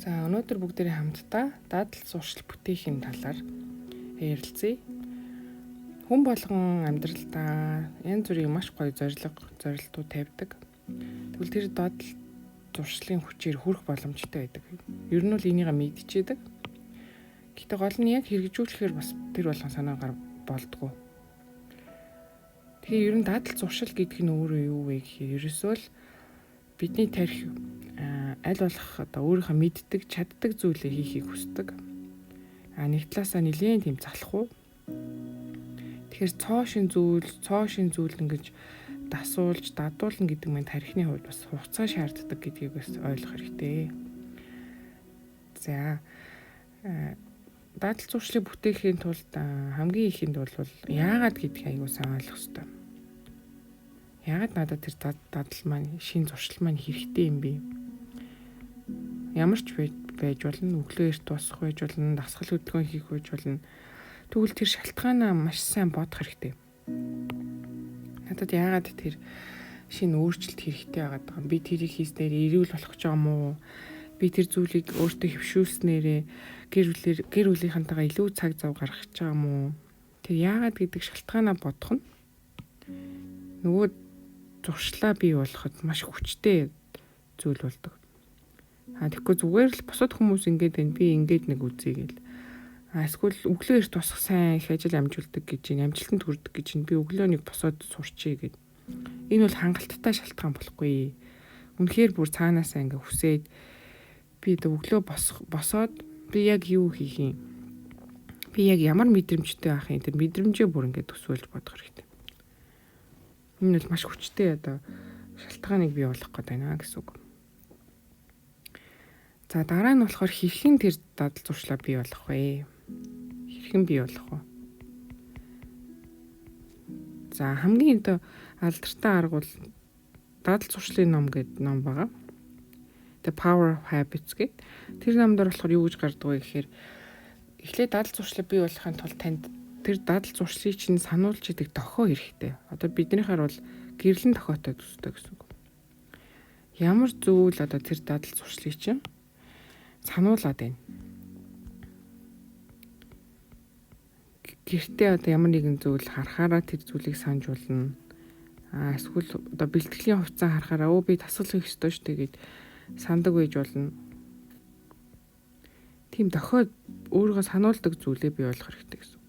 За, өнөөдөр бүгдээрээ хамтдаа дадал зуршил бүтээхийн талаар ярилцъя. Хүн болгон амьдралдаа янз бүрийн маш гоё зорилго, зорилтууд тавьдаг. Тэгвэл тэр дадал зуршлын хүчээр хүрэх боломжтой байдаг. Ер нь бол энийгээ мэдчихэд. Гэхдээ гол нь яг хэрэгжүүлэхээр бас тэр болгон санаагаар болдгоо. Тэгэхээр ер нь дадал зуршил гэдэг нь өөрөө юу вэ гэхээр ерөөсөө л бидний тарих аль болох одоо өөрийнхөө мэддэг, чаддаг зүйлээ хийхийг хүсдэг. А нэг талаасаа нэлээд тийм залах уу. Тэгэхээр цоо шин зүйл ингэж дасуулж, дадуулна гэдэг маань тархины хувьд бас хугацаа шаарддаг гэдгийг бас ойлгох хэрэгтэй. За, дадал зуршлыг бүтээхийн тулд хамгийн ихэнд бол яагаад гэдгийг аягүй сайн ойлгох хэрэгтэй. Яагаад надад тэр дадал маань, шин зуршил маань хэрэгтэй юм бэ? Ямар ч байж болно, өглөө эрт босох байж болно, дасгал хөдөлгөөн хийх байж болно. Тэгвэл тэр шалтгаанаа маш сайн бодох хэрэгтэй. Надад яагаад тэр шинэ өөрчлөлт хэрэгтэй байгаад байгаа юм? Би тэрийг хийснээр эрүүл болох гэж байгаа юм уу? Би тэр зүйлийг өөртөө хөвшүүлснээрээ гэр бүлийнхэнтэйгээ илүү цаг зав гаргах гэж байгаа юм уу? Тэр яагаад гэдэг шалтгаанаа бодох нь нөгөө зуршлаа бий болоход маш хүчтэй зүйл болдог. А тэгэхгүй зүгээр л бусад хүмүүс ингээд байна, би ингээд нэг үзье гэл. А эсвэл өглөө эрт босох сайн их ажил амжуулдаг гэж байна, амжилтанд хүрдэг гэж байна. Би өглөө нэг босоод сурчий гэд. Энэ бол хангалттай шалтгаан болохгүй. Үнэхээр бүр цаанаасаа ингээ хүсээд би одоо өглөө босоод би яг юу хийх юм? Би яг ямар мэдрэмжтэй байх юм? Тэр мэдрэмжээ бүр ингээ төсөөлж бодох хэрэгтэй. Энэ бол маш хүчтэй одоо шалтгааныг бий болгох гээд байна гэсэн үг. За, дараа нь болохоор хэрхэн тэр дадал зуршлаа бий болгох вэ? Хэрхэн бий болгох вэ? За, хамгийн одоо алдартай арга бол дадал зуршлын ном гэдэг ном байгаа. The Power of Habits гэдэг. Тэр номдор болохоор юу гэж гардаг вэ гэхээр эхлээд дадал зуршлыг бий болгохын тулд танд тэр дадал зуршлыг чинь сануулж идэг дохио хэрэгтэй. Одоо биднийхээр бол гэрлэн дохиотой төстэй гэсэн үг. Ямар зүйл одоо тэр дадал зуршлыг чинь сануулад байна. Гэртээ одоо ямар нэгэн зүйл харахаараа тэр зүйлийг санаж болно. А эсвэл одоо бэлтгэлийн хувцас харахаараа өө би дасгал хийх ёстой шүү дээ гэд сандаг байж болно. Тийм дохио өөрийгөө сануулдаг зүйлээ бий болгох хэрэгтэй гэсэн.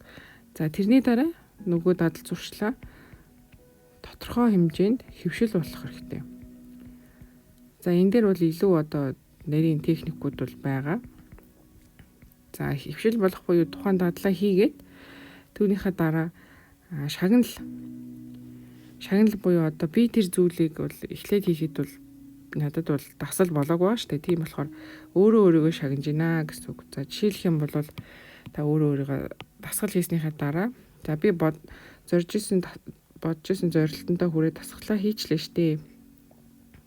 За, тэрний дараа нөгөө дадал зуршлаа тодорхой хэмжээнд хэвшил болох хэрэгтэй. За, энэ дээр бол илүү одоо нарийн техникүүд бол байгаа. За, хэвшил болох буюу тухайн дадлаа хийгээд түүнийхээ дараа шагнал буюу одоо би тэр зүйлийг бол эхлээд хийхэд бол надад бол дасгал болоогүй ба штэ. Тийм болохоор өөрөө өөрийгөө шагнаж гинэ гэсэн үг. За, жишээлх юм бол та өөрөө өөрийгөө дасгал хийснийхээ дараа за би зорж исэн бодож исэн зорилтонтой хүрээ дасгалаа хийчлээ штэ.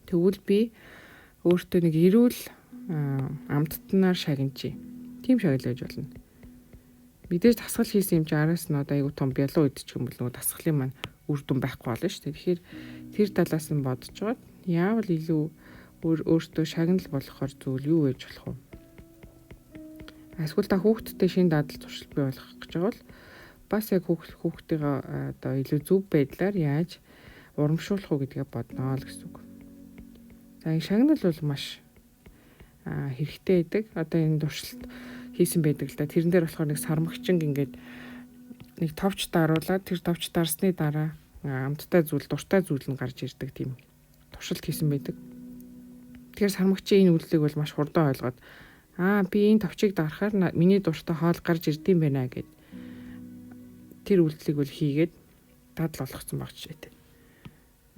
Тэгвэл би өөртөө нэг эрүүл амттнаар шагнажээ. Тийм шагнал байж болно. Мэдээж дасгал хийсэн юм чи араас нь одоо айгуу том бялуу идчих юм бол нөгөө дасгалын маань үр дүн байхгүй болно штэ. Тэгэхээр тэр талаас нь бодож байгаад яавал илүү өөртөө шагнал болохоор зүйл юу байж болох вэ? Эсвэл та хүүхдтэй шинэ дадал зуршил бий болгох гэж байгаа бол бас яг хүүхдтэйгээ одоо илүү зөв байдлаар яаж урамшуулах уу гэдгээ бодноо л гэсэн үг. За, энэ шагнал бол маш хэрэгтэй байдаг. Одоо энэ туршилт хийсэн байдаг л да. Тэрэн дээр болохоор нэг сармагчин ингээд нэг товч даруулаад тэр товч дарсны дараа амттай зүйл, дуртай зүйл нь гарч ирдэг тийм туршилт хийсэн байдаг. Тэгэхээр сармагчин энэ үйлдэлийг бол маш хурдан ойлгоод би энэ товчийг дарахаар миний дуртай хоол гарч ирдэм байна гэд тэр үйлдэлийг бол хийгээд дадал болгоцсон баг жишээтэй.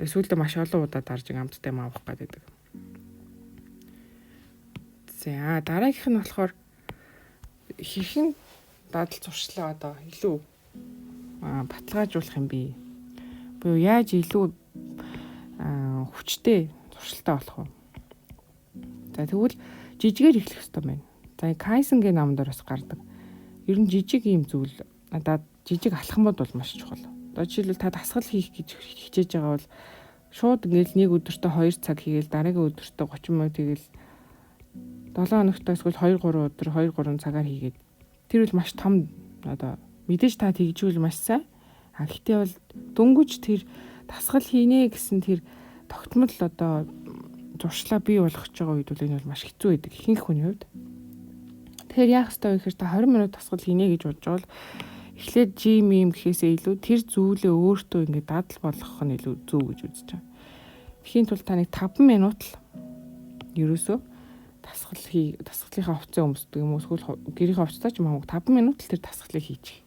Сүүлдээ маш олон удаа дарж амттай юм авах гэдэг. За, дараагийнх нь болохоор хэрхэн дадал зуршлаа одоо илүү баталгаажуулах юм бэ? Буюу яаж илүү хүчтэй зуршилтай болох вэ? За, тэгвэл жижигээр эхлэх ёстой байна. За, Кайзенгийн номдор бас гардаг. Ер нь жижиг ийм зүйл надад жижиг алхмууд бол маш чухал. Одоо жишээлбэл та дасгал хийх гэж хичээж байгаа бол шууд ингээл нэг өдөртөө 2 цаг хийгээл дараагийн өдөртөө 30 минут хийгээл 7 хоногт эсвэл 2 3 өдөр 2 3 цагаар хийгээд тэр бол маш том одоо мэдээж та тэгжүүл маш сайн. А гэхдээ бол дөнгөж тэр дасгал хийнэ гэсэн тэр тогтмол одоо зуршлаа бий болгож байгаа үед бол энэ бол маш хэцүү байдаг ихэнх хүний хувьд. Тэгэхээр яах ёстой вэ гэхээр та 20 минут дасгал хийнэ гэж бодож байгаа бол эхлээд жим юм гэхээсээ илүү тэр зүйлээ өөртөө ингээд дадал болгох нь илүү зөв гэж үзэж байгаа. Тэгэхийн тулд та нэг 5 минут л ерөөсөө дасгал хий, дасгалынхаа хувцас өмсдөг юм уу эсвэл гэрийнхээ хувцастай ч юм уу 5 минут л тэр дасгалыг хийчих.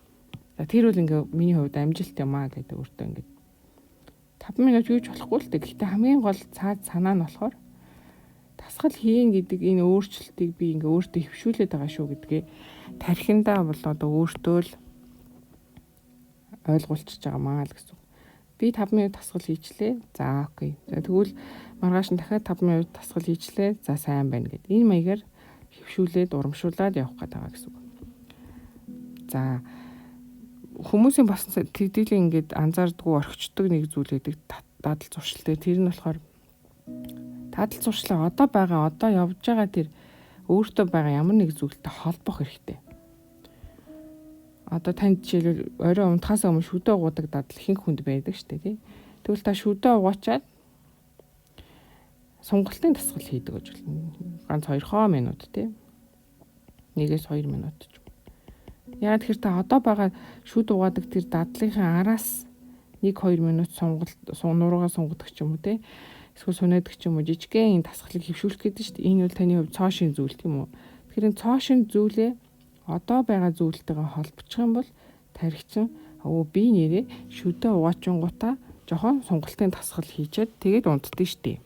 За тэр бол ингээ миний хувьд амжилт юм аа гэдэг өөртөө ингээ 5 минут юу ч болохгүй л дээ. Гэхдээ хамгийн гол цаад санаа нь болохоор дасгал хийн гэдэг энэ өөрчлөлтийг би ингээ өөртөө хөвшүүлээд байгаа шүү гэдгээ тархиндаа бол одоо өөртөө л ойлгуулчихж байгаа маа л гэсэн. Би 5 минут дасгал хийчлээ. За окей. За тэгвэл маргааш нь дахиад 5 минут дасгал хийчлээ. За сайн байна гэд. Энэ маягаар хөвшүүлээд урамшуулад явах гээд байгаа гэсэн үг. За хүмүүсийн бас тэгдэлийн ингээд анзаардгүй орхичдог нэг зүйл гэдэг дадал зуршил дээр тэр нь болохоор дадал зуршлаа одоо байгаа одоо явж байгаа тэр өөртөө байгаа ямар нэг зүйлтэй холбох хэрэгтэй. Одоо танд жишээлбэл орой унтахаас өмнө шүдэ угаадаг дадал ихэнх хүнд байдаг шүү дээ тий. Тэгвэл та шүдэ угаачаад сунгалтын дасгал хийдэг гэж болно. Ганц 2 минут тий. 1-2 минут ч. Яг тэгэхээр та одоо байгаа шүд угаадаг тэр дадлынхаа араас 1-2 минут сунгалт нуруугаа сунгадаг ч юм уу тий. Эсвэл сунаадаг ч юм уу жижигхэн энэ дасгалыг хөвшүүлэх гэдэг шүү дээ. Энэ бол таны хувьд цоо шин зүйл тийм үү. Тэгэхээр энэ цоо шин зүйлээ одоо байгаа зүйлтэйгээ холбочих юм бол тархичин өө би нэрээ шүдэ угаачингуудаа жохон сунгалтын дасгал хийчихэд тэгээд унтдээ штэ.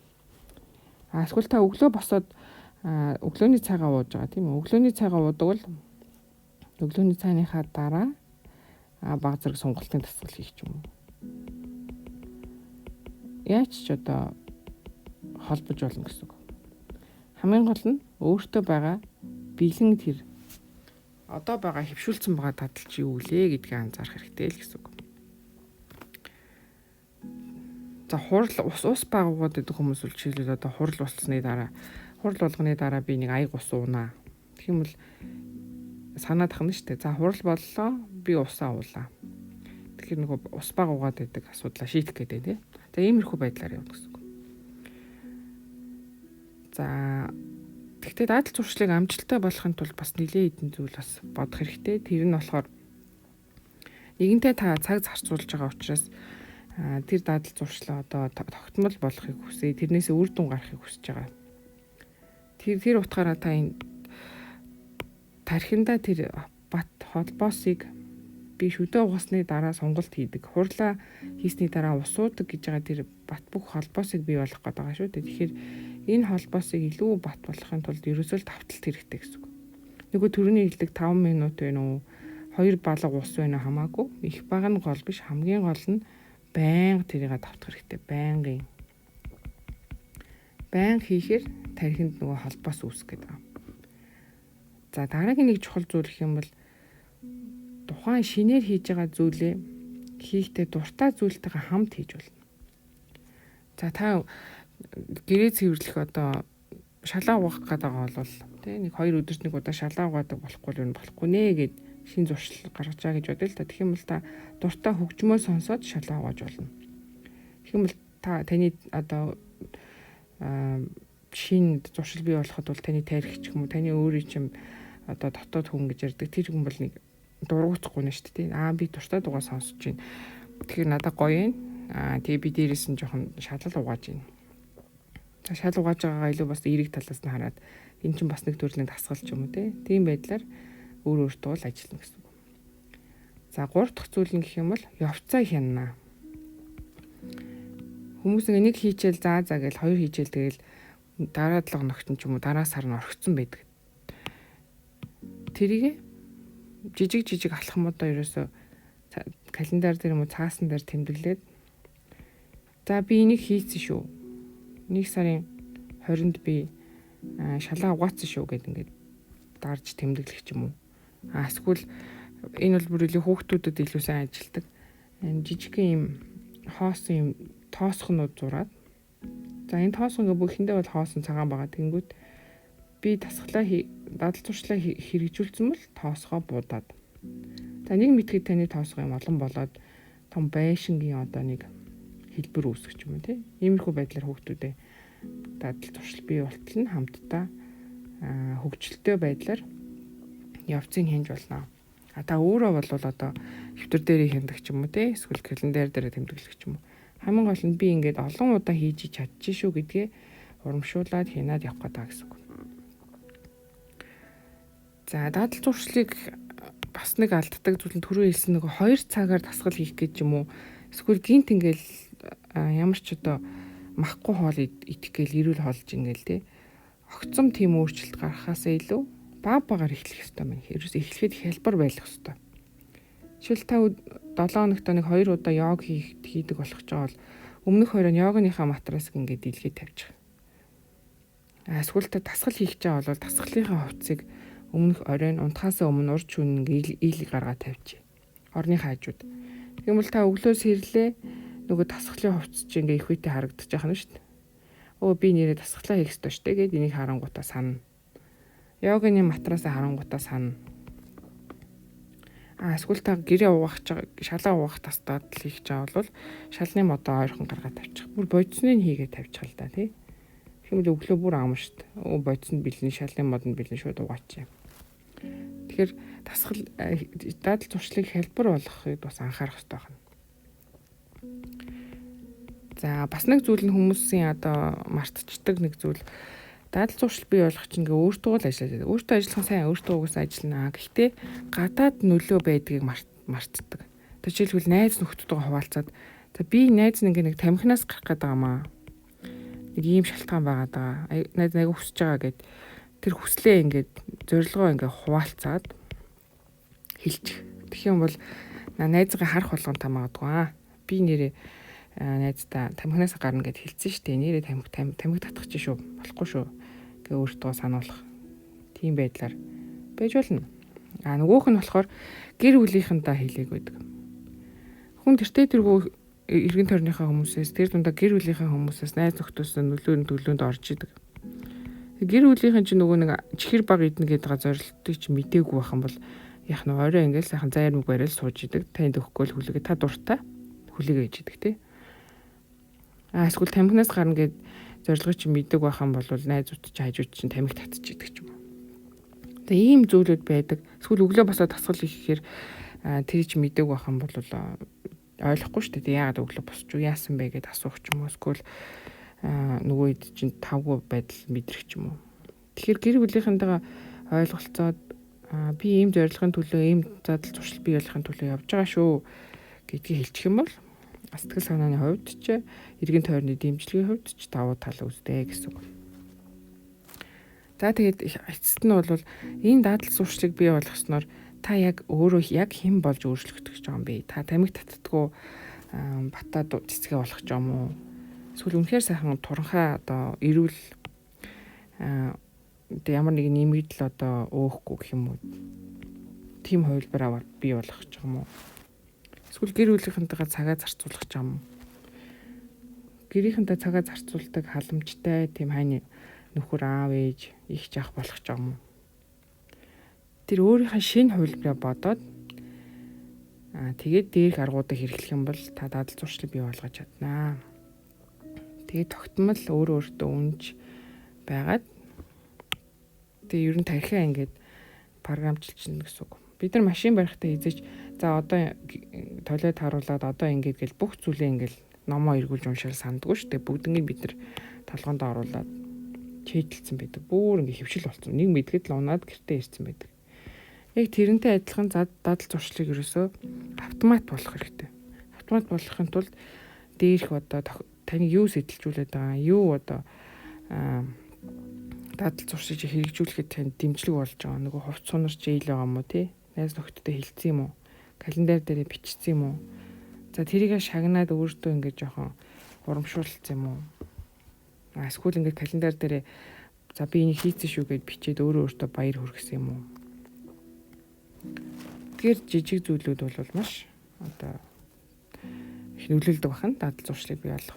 А эсвэл та өглөө босоод өглөөний цайгаа ууж байгаа тийм үү? Өглөөний цайгаа уудаг бол өглөөний цайныхаа дараа баг зэрэг сунгалтын дасгал хийх юм уу? Яаж ч одоо холбож болно гэсэн үг. Хамгийн гол нь өөртөө байгаа бэлэн тэр одоо байгаа хөвшүүлсэн байгаа дадал чи юу лээ гэдгийг анзаарах хэрэгтэй л гэсэн үг. За хурал ус баг уугаад идэх хүмүүс бол жишээлбэл одоо хурал болсны дараа хурал болгоны дараа би нэг аяг ус уунаа. Тэгэх юм бол санаад тахна шүү дээ. За хурал боллоо би усаа уулаа. Тэгэхээр нөгөө ус баг уугаад байдаг асуудлаа шийдэх гэдэг тий. За иймэрхүү байдлаар явна гэсэн үг. За тэгтээ дадал зуршлыг амжилттай болгохын тулд бас нэлээд хэдэн зүйл бас бодох хэрэгтэй. Тэр нь болохоор нэгэнтээ та цаг зарцуулж байгаа учраас тэр дадал зуршлаа одоо тогтмол болохыг хүсье. Тэрнээс үр дүн гарахыг хүсэж байгаа. Тэр утгаараа та энэ тархиндаа тэр бат холбоосыг би шүдэ угаасны дараа сонголт хийдэг. Хурлаа хийсний дараа усуудаг гэж байгаа тэр бат бүх холбоосыг бий болгох гээд байгаа шүү дээ. Тэгэхээр энэ холбоосыг илүү бат болгохын тулд ерөөсөө л давталт хэрэгтэй гэсэн үг. Нөгөө төрөний хэлдэг 5 минут байна уу? 2 балга ус байна уу хамаагүй. Их бага нь гол биш. Хамгийн гол нь байнга тэрийг давтах хэрэгтэй. Байнгын. Байнга хийхээр тархинд нөгөө холбоос үүсэх гэдэг. За дараагийн нэг чухал зүйл гэх юм бол тухайн шинээр хийж байгаа зүйлээ хийхдээ дуртай зүйлтэйгээ хамт хийж болно. За та гэрээ цэвэрлэх одоо шалаа угаах гэдэг байгаа бол тий нэг 2 өдөрт нэг удаа шалаа угаадаг болохгүй л болохгүй нэ гэд шин зуршил гаргаж байгаа гэж бодъё л та. Тэгэх юм бол та дуртай хөгжмөө сонсоод шалаа угааж болно. Тэгэх юм бол та таны одоо шин зуршил бий болоход бол таны тархич юм уу таны өөрийн чим одоо дотоод хүн гэж ярьдаг тэр хүн бол нэг дургуутахгүй нэ шүү дээ. Аа би дуртай дугаа сонсож байна. Тэгэхээр надад гоё юм. Аа тэгээ би дээрээс нь жоохон шалал угааж байна. За шал угааж байгаагаа илүү бас эерэг талаас нь хараад энэ чинь бас нэг төрлийн дасгал ч юм уу те. Тийм байдлаар өөр өөртөө л ажиллана гэсэн үг. За 3 дахь зүйл нь гэх юм бол явцаа хянана. Хүмүүс ингээ нэг хийчээл заа заа гэл хоёр хийчээл тэгэл дараа 7 хоногт ч юм уу дараа сар нь орхицсан байдаг. Тэрийг жижиг жижиг алхмуудаа ерөөсөө календар дээр юм уу цаасан дээр тэмдэглээд за би энийг хийсэн шүү. 1 сарын 20-нд би шалаа угаацсан шүү гэд ингээд дарж тэмдэглэх ч юм уу. А эсвэл энэ бол бүр илүү хүүхдүүдэд илүү сайн ажилтдаг. Энэ жижигхэн юм хоосон юм тоосхнууд зураад за энэ тоосхон ингээ бүхэндээ бол хоосон цагаан байгаа. Тэнгүүт Би дасгалаа дадал зуршлаа хэрэгжүүлсэн бол тоосгоо буудаад. За нэг мэтгэд таны тоосгоо юм олон болоод том байшингийн одоо нэг хэлбэр үүсгэх юм уу тий. Иймэрхүү байдлаар хүүхдүүдээ дадал зуршил бий болтол нь хамтдаа хөгжилтэй байдлаар явцыг хянж болно. А та өөрөө бол одоо хэвтэр дээрээ хяндаг ч юм уу тий. Эсвэл календар дээрээ тэмдэглэх ч юм уу. Хамгийн гол нь би ингээд олон удаа хийж чадчих шүү гэдгээ урамшуулад хянаад явах гэдэг гэсэн үг. За дадал зуршлыг бас нэг алддаг зүйл нь түрүү хэлсэн нэг 2 цагаар дасгал хийх гэж юм уу? Эсвэл гинт ингээл ямар ч одоо махгүй хоол идэх гээл эрүүл хоолж ингээл тий. Огцом тийм өөрчлөлт гаргахаасаа илүү баг багаар эхлэх ёстой байна. Ерөөс эхлэхэд хялбар байх ёстой. Жишээл та 7 хоногт нэг 2 удаа йог хийдэг болох ч байгаа бол өмнөх хоёр нь йогныхаа матрасыг ингээд илгээ тавьчих. Эсвэл та дасгал хийх гэж байгаа бол дасгалынхаа хувцсыг өмнөх оройн унтахаасаа өмнө урд шөнө ингээд ил гаргаа тавьчих. Орны хажууд. Тэгвэл бол та өглөө сэрлээ нөгөө дасгалын хувцс чи ингээ их үедээ харагдчих яхана шүү дээ. Өө би нэрээ дасгалаа хийх ёстой шүү дээ гэд энийг харангуутаа санана. Йогны матрасаа харангуутаа санана. А эсвэл та гэрээ угаах шалаа угаах тастаад л хийх гэж байгаа бол шалны модоо ойрхон гаргаад тавьчих. Бүр бодисны нь хийгээ тавьчих л да тий. Тэгвэл өглөө бүр ам шүү дээ. Өө бодис нь бэлэн, шалны мод нь бэлэн шууд угаачих. Тэгэхээр дасгал дадал зуршлыг хялбар болгохыг бас анхаарах хэрэгтэй байна. За бас нэг зүйл нь хүмүүсийн одоо мартчихдаг нэг зүйл дадал зуршил бий болгох чинь ингээ өөртөө л ажиллаад байдаг. Өөртөө ажиллах нь сайн, өөртөө угсаа ажиллана. Гэхдээ гадаад нөлөө байдгийг мартдаг. Жишээлбэл найз нөхдөдөө хуваалцаад за би найз нь ингээ нэг тамхинаас гарах гээд байгаа маа. Нэг ийм шалтгаан байгаа даа. Найз айгу хүсэж байгаа гэд тэр хүслээ ингээд зорилгоо ингээ хуваалцаад хэлчих. Тэгэх юм бол найзгаа харах болгон та магадгүй аа. Би нэрээ найздаа тамхинаас гарна гэд хэлсэн шүү дээ. Нэрээ тамхи татах чи шүү. Болохгүй шүү гэ өөртөө сануулах. Тийм байдлаар байж болно. А нөгөөх нь болохоор гэр бүлийнхэндээ хэлээг байдаг. Хүн тэртээ тэргүй эргэн тойрныхаа хүмүүсээс тэр дундаа гэр бүлийнхээ хүмүүсээс найз нөхдөөс нөлөө төлөөнд орж идэг. Гэр бүлийнхэн чинь нөгөө нэг чихэр баг идэнэ гэдэг зорилтыг чи мдээгүй байх юм бол яг нь орой ингээл сайхан зайр мөг барайл сууж идэг. Танд өгөхгүй л хүлээгээ та дуртай хүлээгээ хийж идэг тий. А эсвэл тамхинаас гарна гэд зорилгыг чи мэддэг байх юм бол найзууд чи хажууд чинь тамхи татчих идэг ч юм уу. Тэгээ ийм зүйлүүд байдаг. Эсвэл өглөө босоод дасгал хийхээр тэр чи мэддэг байх юм бол ойлгохгүй шүү дээ. Яагаад өглөө босч юу яасан бэ гэд асуух ч юм уу. Эсвэл нөгөө хэд чинь тавгүй байдал мэдрэх ч юм уу. Тэгэхээр гэр бүлийнхэнтэйгээ ойлголцоод би ийм зорилгын төлөө ийм задал зуршил бий болохын төлөө явж байгаа шүү гэдгийг хэлчих юм бол сэтгэл санааны хувьд ч эргэн тойрны дэмжлэгийн хувьд ч давуу тал үүсдэг гэсэн үг. За тэгээд эцэст нь бол энэ дадал зуршлыг бий болгосноор та яг өөрөө яг хэн болж өөрчлөгдөх гэж байгаа юм бэ? Та тамхи татдгүү бата цэцгээ болох ч юм уу? Эсвэл үнэхээр сайхан туранхай одоо эрүүл одоо ямар нэгэн нэмэгдэл одоо өөхгүй гэх юм уу? Тийм хувилбар аваад бий болгох ч юм уу? Эсвэл гэр бүлийнхэнтэйгээ цагаа зарцуулах ч юм уу? Гэрийнхэнтэй цагаа зарцуулдаг халамжтай тийм хайны нөхөр аав ээж их жаах болох ч юм уу? Тэр өөрийнхөө шинэ хувилбараа бодоод тэгээд дээрх аргуудыг хэрэглэх юм бол та дадал зуршлыг бий болгож чаднаа. Тэгээд тогтмол өөрөө өөртөө үнж байгаад тэгээ ер нь тархиа ингээд програмчилчихна гэсэн үг. Бид нар машин барихтаа хизээч за одоо толиод харуулад одоо ингээд гэл бүх зүйлээ ингээд номоо эргүүлж уншаал сандгүй шүү дээ. Бүгднийг бид нар толгоонд оруулаад чийдэлсэн байдаг. Бүр ингээд хөвшил болсон. Нэг мэдгэд л унаад гэртээ ирсэн байдаг. Яг тэрнтэй адилхан дадал зуршлыг ерөөсөө автомат болох хэрэгтэй. Автомат болохын тулд дээрх одоо таныг юу сэтэлжүүлээд байгаа, юу одоо дадал зуршиж хэрэгжүүлэхэд танд дэмжлэг болж байгаа. Нөгөө хувц сунар чи ил байгаа юм уу тий? Найз нөхдөдөө хэлсэн юм уу? Календар дээрээ бичсэн юм уу? За тэрийгэ шагнаад өөртөө ингээд жоохон урамшуулсан юм уу? Эсвэл ингээд календар дээрээ за би энийг хийцэн шүү гэд бичээд өөрөө өөртөө баяр хүргэсэн юм уу? Тэгэхээр жижиг зүйлүүд бол маш одоо их нөлөөлдөг бахан дадал зуршлыг бий болгоход.